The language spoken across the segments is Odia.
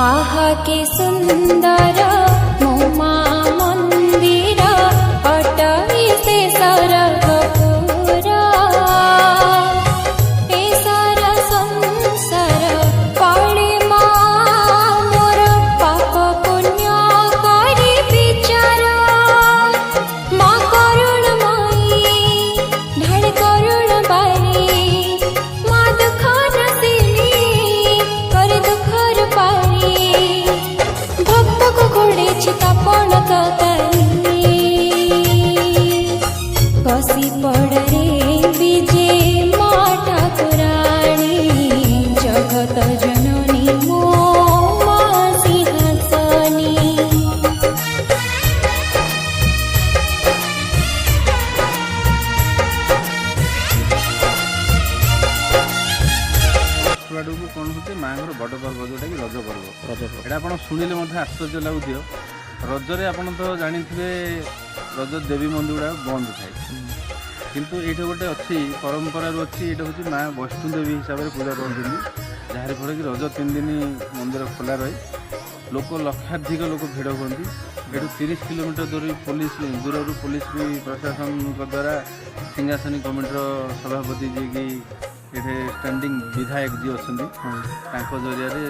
ଆହା କି ସୁନ୍ଦର ମୋ ମା ମନ୍ଦିର, ଅଟଇ ସେ ସରଗପୁର। ଏ ସାରା ସଂସାର ପାଳେ ମା ମୋର, ପାପ ପୁଣ୍ୟ କରି ବିଚାର। ମା କରୁଣମୟୀ, ଢାଳେ କରୁଣ ବାରି। ମା ଦୁଃଖ ନାଶିନୀ, କରେ ଦୁଃଖର ପାରି। ଭକ୍ତକୁ ଘୋଡ଼େଇଛି ତାପଣ ତକାରୀ। କଷିପଡ଼ରେ ବିଜେ ମା ଠାକୁରାଣୀ, ଜଗତ ଜନନୀ ମୋ ମା ସିଂହାସନୀ। ଆଡ଼କୁ କ'ଣ ହେଉଛି ମାଆଙ୍କର ବଡ଼ ପର୍ବ, ଯେଉଁଟାକି ରଜ ପର୍ବ। ରଜ ପର୍ବ। ଏଇଟା ଆପଣ ଶୁଣିଲେ ମଧ୍ୟ ଆଶ୍ଚର୍ଯ୍ୟ ଲାଗୁଥିବ। ରଜରେ ଆପଣ ତ ଜାଣିଥିବେ, ରଜ ଦେବୀ ମନ୍ଦିର ଗୁଡ଼ାକ ବନ୍ଦ ଥାଏ। କିନ୍ତୁ ଏଇଠି ଗୋଟେ ଅଛି, ପରମ୍ପରାରୁ ଅଛି। ଏଇଟା ହେଉଛି ମା ବୈଷ୍ଣୋ ଦେବୀ ହିସାବରେ ପୂଜା କରୁଛନ୍ତି, ଯାହାରି ଫଳରେ କି ରଜ 3 ଦିନ ମନ୍ଦିର ଖୋଲା ରହେ। ଲୋକ, ଲକ୍ଷାଧିକ ଲୋକ ଭିଡ଼ ହୁଅନ୍ତି। ଏଠୁ 30 କିଲୋମିଟର ଦୂର ପୋଲିସ ଦୂରରୁ ପୋଲିସ ବି ପ୍ରଶାସନଙ୍କ ଦ୍ୱାରା, ସିଂହାସନୀ କମିଟିର ସଭାପତି ଯିଏକି ଏଠି ଷ୍ଟାଣ୍ଡିଂ ବିଧାୟକ ଯିଏ ଅଛନ୍ତି, ତାଙ୍କ ଜରିଆରେ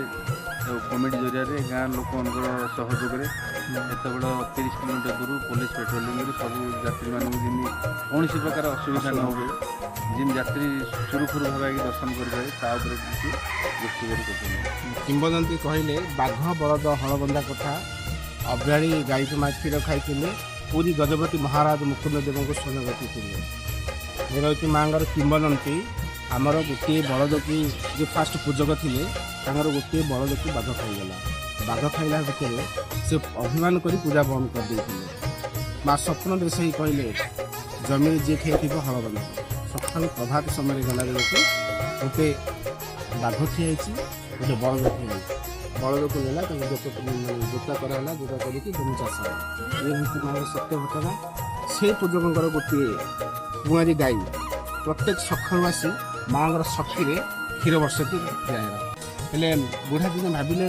ଆଉ କମିଟି ଜରିଆରେ, ଗାଁ ଲୋକମାନଙ୍କର ସହଯୋଗରେ ଏତେ ବଡ଼ 30 କିଲୋମିଟର ଦୂରରୁ ପୋଲିସ ପେଟ୍ରୋଲିଂ କରି ସବୁ ଯାତ୍ରୀମାନଙ୍କୁ ଯେମିତି କୌଣସି ପ୍ରକାର ଅସୁବିଧା ନ ହୁଏ, ଯେମିତି ଯାତ୍ରୀ ସୁରୁଖୁରୁ ଭାବେ ଆଗେ ଦର୍ଶନ କରିପାରିବେ, ତା ଉପରେ କିଛି ଦୃଷ୍ଟି କରି କରୁଛନ୍ତି। କିମ୍ବଦନ୍ତୀ କହିଲେ ବାଘ ବଳଦ ହଳବନ୍ଧା କଥା, ଅବ୍ୟାଳୀ ଗାଈକୁ ମା କ୍ଷୀର ଖାଇଥିଲେ, ପୁରୀ ଗଜପତି ମହାରାଜ ମୁକୁନ୍ଦ ଦେବଙ୍କୁ ସ୍ୱର୍ଣ୍ଣଗତି ଥିଲେ। ଏ ରହିଛି ମାଆଙ୍କର କିମ୍ବଦନ୍ତୀ। ଆମର ଗୋଟିଏ ବଳଦକୁ, ଯିଏ ଫାଷ୍ଟ ପୂଜକ ଥିଲେ, ତାଙ୍କର ଗୋଟିଏ ବଳଦକୁ ବାଘ ଖାଇଗଲା। ବାଘ ଖାଇଲା ଭିତରେ ସେ ଅଭିମାନ କରି ପୂଜା ବନ୍ଦ କରିଦେଇଥିଲେ। ମା ସ୍ୱପ୍ନ ଦେଶ ହେଇ କହିଲେ, ଜମିରେ ଯିଏ ଖାଇଥିବ ହଳ ବନ୍ଧା। ସକାଳୁ ପ୍ରଭାତ ସମୟରେ ଗଲା ବେଳକୁ ଗୋଟେ ବାଘ ଠିଆ ହେଇଛି, ଗୋଟେ ବଳଦ ଠିଆ ହେଇଛି। ବଳଦକୁ ନେଲା, ତାକୁ ଜୋତ, ମାନେ ଜୋତା କରାହେଲା। ଜୋତା କରିକି ଜମି ଚାଷ ହେଲା। ଇଏ ହେଉଛି ମାଆର ସତ୍ୟ ଘଟଣା। ସେଇ ପୂଜକଙ୍କର ଗୋଟିଏ କୁଆଁରୀ ଗାଈ ପ୍ରତ୍ୟେକ ସକାଳୁ ଆସି ମାଆଙ୍କର ଶକ୍ତିରେ କ୍ଷୀର ବର୍ଷକି ଦିଆହେଲା। ହେଲେ ବୁଢ଼ା ଦିନେ ଭାବିଲେ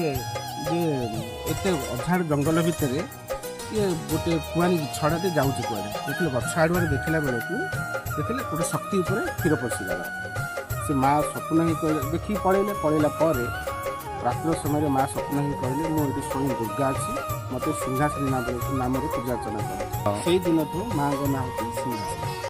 ଯେ ଏତେ ଅଝାଡ଼ ଜଙ୍ଗଲ ଭିତରେ ଇଏ ଗୋଟେ କୁଆଁରୀ ଛଡ଼ାଟେ ଯାଉଛି କୁଆଡ଼େ? ଦେଖିଲେ, ଗଛ ଆଡ଼ୁଆରେ ଦେଖିଲା ବେଳକୁ ଦେଖିଲେ ଗୋଟେ ଶକ୍ତି ଉପରେ କ୍ଷୀର ପଶିଗଲା। ସେ ମା ସ୍ୱପ୍ନ ହିଁ କହିଲେ, ଦେଖିକି ପଳେଇଲେ। ପଳେଇଲା ପରେ ରାତ୍ର ସମୟରେ ମା ସ୍ୱପ୍ନ ହିଁ କହିଲେ, ମୁଁ ଏଠି ସ୍ୱୟଂ ଦୁର୍ଗା ଅଛି, ମୋତେ ସିଂହାସନୀ ନାମରେ ପୂଜା ଅର୍ଚ୍ଚନା କର। ସେଇ ଦିନଠୁ ମାଆଙ୍କ ନାଁ ହେଉଛି ସିଂହାସନ।